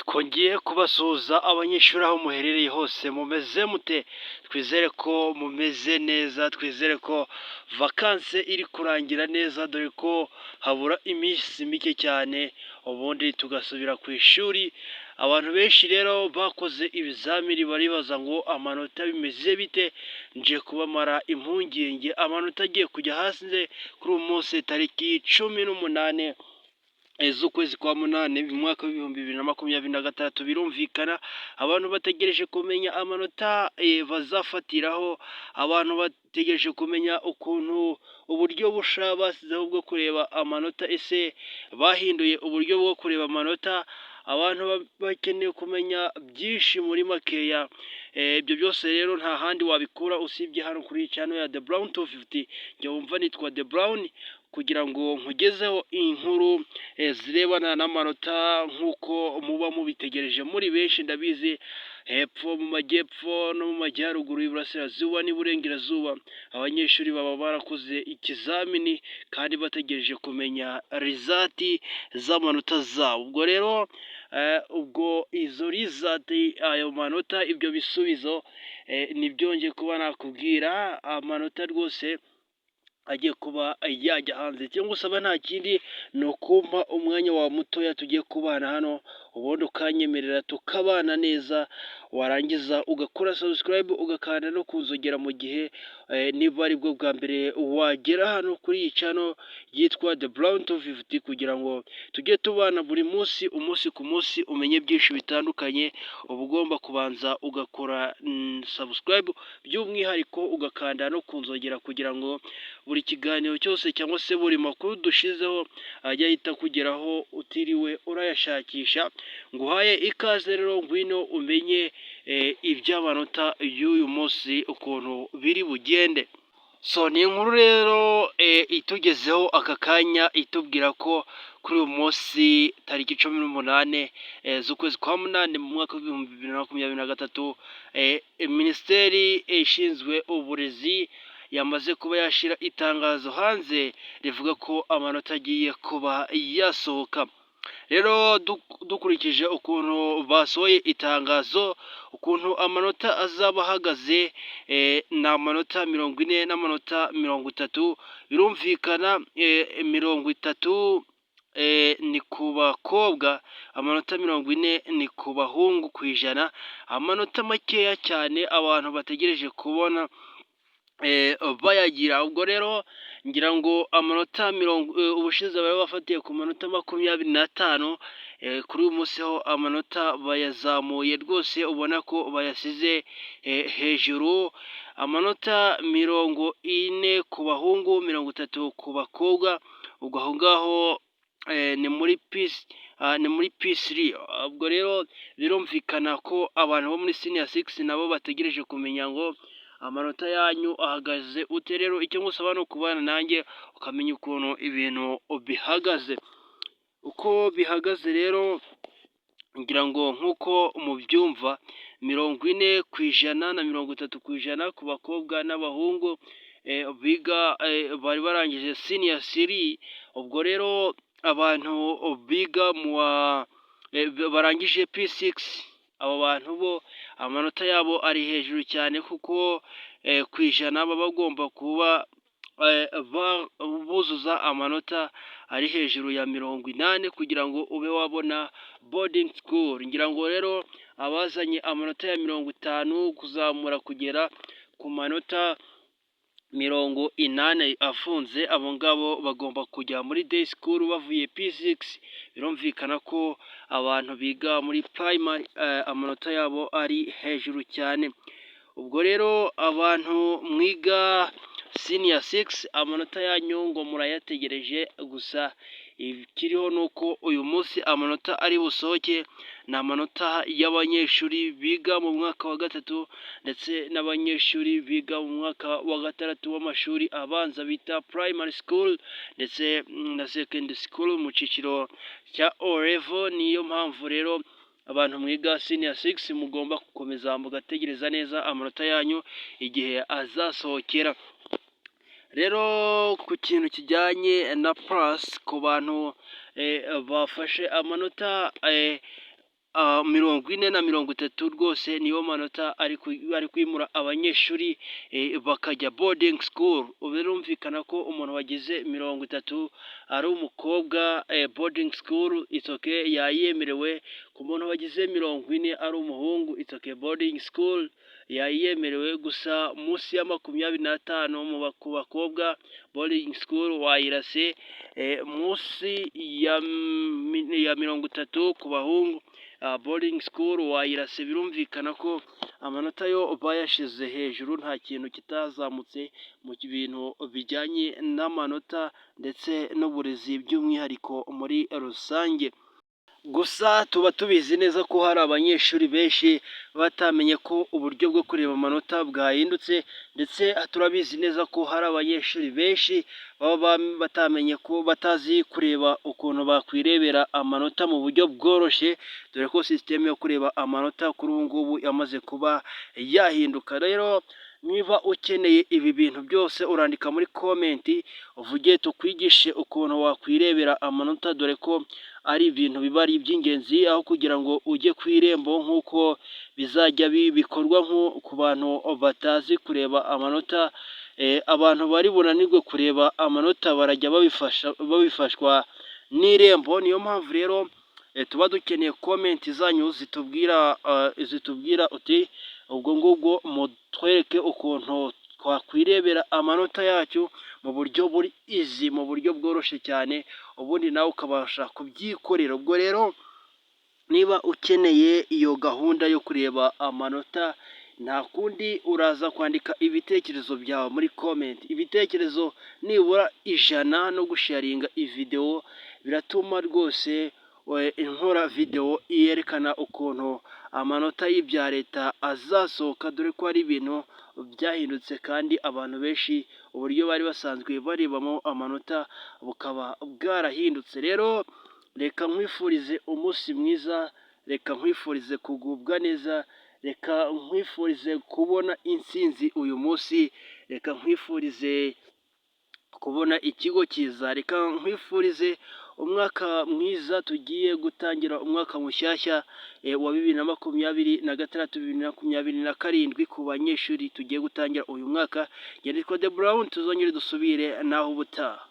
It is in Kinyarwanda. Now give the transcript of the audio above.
Twongeye kubasuhuza abanyeshuri aho muherereye hose, mumeze mute? Twizere ko mumeze neza, twizere ko vacances iri kurangira neza, dore ko habura iminsi mike cyane ubundi tugasubira ku ishuri. Abantu benshi rero bakoze ibizamini baribaza ngo amanota bimeze bite? Nje kubamara impungenge, amanota agiye kujya hanze kuri uyu munsi tariki 18 z'ukwezi kwa munani mu mwaka w'2026. Birumvikana abantu bategereje kumenya amanota bazafatiraho, abantu bategereje kumenya ukuntu uburyo busha bashyizeho bwo kureba amanota, ese bahinduye uburyo bwo kureba amanota? Abantu bakeneye kumenya byinshi muri makeya. Ibyo byose rero nta handi wabikura usibye hano kuri channel ya The Brown 250. Njye wumva nitwa The Brown, kugira ngo nkugezeho inkuru zirebana n'amanota nk'uko muba mubitegereje muri benshi. Ndabizi hepfo mu majyepfo no mu majyaruguru, y'iburasirazuba n'iburengerazuba, abanyeshuri baba barakoze ikizamini kandi bategereje kumenya result z'amanota zabo. Ubwo rero ubwo izo result, ayo manota, ibyo bisubizo nibyo ngiye kuba nakubwira. Amanota rwose agiye kuba yajya hanze. Icyo ngusaba nta kindi ni ukumpa umwanya wawe mutoya tugiye kubana hano, ubundi ukanyemerera tukabana neza, warangiza ugakora subscribe, ugakanda no kunzogera mu gihe niba aribwo bwa mbere wagera hano kuri iyi channel yitwa The Brown 250, kugira ngo tujye tubana buri munsi, umunsi ku munsi, umenye byinshi bitandukanye. Uba ugomba kubanza ugakora subscribe, by'umwihariko ugakanda no kunzogera, kugira ngo buri kiganiro cyose cyangwa se buri makuru dushizeho ajye ahita akugeraho utiriwe urayashakisha. Nguhaye ikaze rero, ngwino umenye iby'amanota y'uyu munsi ukuntu biri bugende. So ni inkuru rero itugezeho aka kanya itubwira ko kuri uyu munsi tariki 18 z'ukwezi kwa munani mu mwaka w'2023, minisiteri ishinzwe uburezi yamaze kuba yashyira itangazo hanze rivuga ko amanota agiye kuba yasohoka. Rero dukurikije ukuntu basohoye itangazo, ukuntu amanota azaba ahagaze, ni amanota 40 n'amanota 30. Birumvikana 30 ni ku bakobwa, amanota 40 ni ku bahungu ku ijana. Amanota makeya cyane abantu bategereje kubona bayagira. Ubwo rero ngira ngo amanota mirongo, ubushize bari bafatiye ku manota 25, kuri uyu munsi ho amanota bayazamuye rwose, ubona ko bayasize hejuru. Amanota 40 ku bahungu, 30 ku bakobwa. Ubwo aho ngaho ni muri P, ni muri P3. Ubwo rero birumvikana ko abantu bo muri senior six nabo bategereje kumenya ngo amanota yanyu ahagaze ute. Rero icyo ngusaba ni ukubana nanjye ukamenya ukuntu ibintu bihagaze. Uko bihagaze rero, ngira ngo nk'uko mubyumva, 40% na 30% ku bakobwa n'abahungu biga bari barangije senior three. Ubwo rero abantu biga mu wa barangije P6, abo bantu bo amanota yabo ari hejuru cyane, kuko ku ijana baba bagomba kuba buzuza amanota ari hejuru ya 80 kugira ngo ube wabona boarding school. Ngira ngo rero abazanye amanota ya 50 kuzamura kugera ku manota 80 afunze, abo ngabo bagomba kujya muri day school bavuye P6. Birumvikana ko abantu biga muri primary amanota yabo ari hejuru cyane. Ubwo rero abantu mwiga senior six, amanota yanyu ngo murayategereje. Gusa ikiriho ni uko uyu munsi amanota ari busohoke ni amanota y'abanyeshuri biga mu mwaka wa gatatu ndetse n'abanyeshuri biga mu mwaka wa gatandatu w'amashuri abanza bita primary school ndetse na secondary school mu cyiciro cya O level. Niyo mpamvu rero abantu mwiga senior six mugomba gukomeza mugategereza neza amanota yanyu igihe azasohokera. Rero ku kintu kijyanye na pass, ku bantu bafashe amanota 40 na 30 rwose niyo manota ari kwimura abanyeshuri bakajya boarding school. Birumvikana ko umuntu wagize 30 ari umukobwa, boarding school it's okay, yayemerewe. Ku muntu wagize 40 ari umuhungu, it's okay, boarding school yayemerewe. Gusa munsi ya 25 ku bakobwa, boarding school wayirase. Munsi ya 30 ku bahungu, boarding school wayirase. Birumvikana ko amanota yo bayashize hejuru, nta kintu kitazamutse mu bintu bijyanye n'amanota ndetse n'uburezi by'umwihariko muri rusange. Gusa tuba tubizi neza ko hari abanyeshuri benshi batamenye ko uburyo bwo kureba amanota bwahindutse, ndetse turabizi neza ko hari abanyeshuri benshi baba batamenye ko batazi kureba ukuntu bakwirebera amanota mu buryo bworoshye, dore ko sisiteme yo kureba amanota kuri ubu ngubu yamaze kuba yahinduka. Rero niba ukeneye ibi bintu byose, urandika muri comment uvuge tukwigishe ukuntu wakwirebera amanota, dore ko ari ibintu biba ari iby'ingenzi aho kugira ngo ujye ku Irembo nk'uko bizajya bikorwa ku bantu batazi kureba amanota. Abantu bari bunanirwe kureba amanota barajya babifashwa n'Irembo. Niyo mpamvu rero tuba dukeneye comment zanyu zitubwira uti: "Ubwo ngubwo mutwereke ukuntu twakwirebera amanota yacu mu buryo buri easy, mu buryo bworoshye cyane", ubundi nawe ukabasha kubyikorera. Ubwo rero niba ukeneye iyo gahunda yo kureba amanota, nta kundi, uraza kwandika ibitekerezo byawe muri comment, ibitekerezo nibura 100 no gusharinga iyi videwo biratuma rwose nkora videwo yerekana ukuntu amanota y'ibya leta azasohoka, dore ko ari ibintu byahindutse kandi abantu benshi uburyo bari basanzwe barebamo amanota bukaba bwarahindutse. Rero reka nkwifurize umunsi mwiza, reka nkwifurize kugubwa neza, reka nkwifurize kubona intsinzi uyu munsi, reka nkwifurize kubona ikigo cyiza, reka nkwifurize umwaka mwiza. Tugiye gutangira umwaka mushyashya wa 2026, 2027 ku banyeshuri tugiye gutangira uyu mwaka. Nitwa De Brown, tuzongere dusubire naho ubutaha.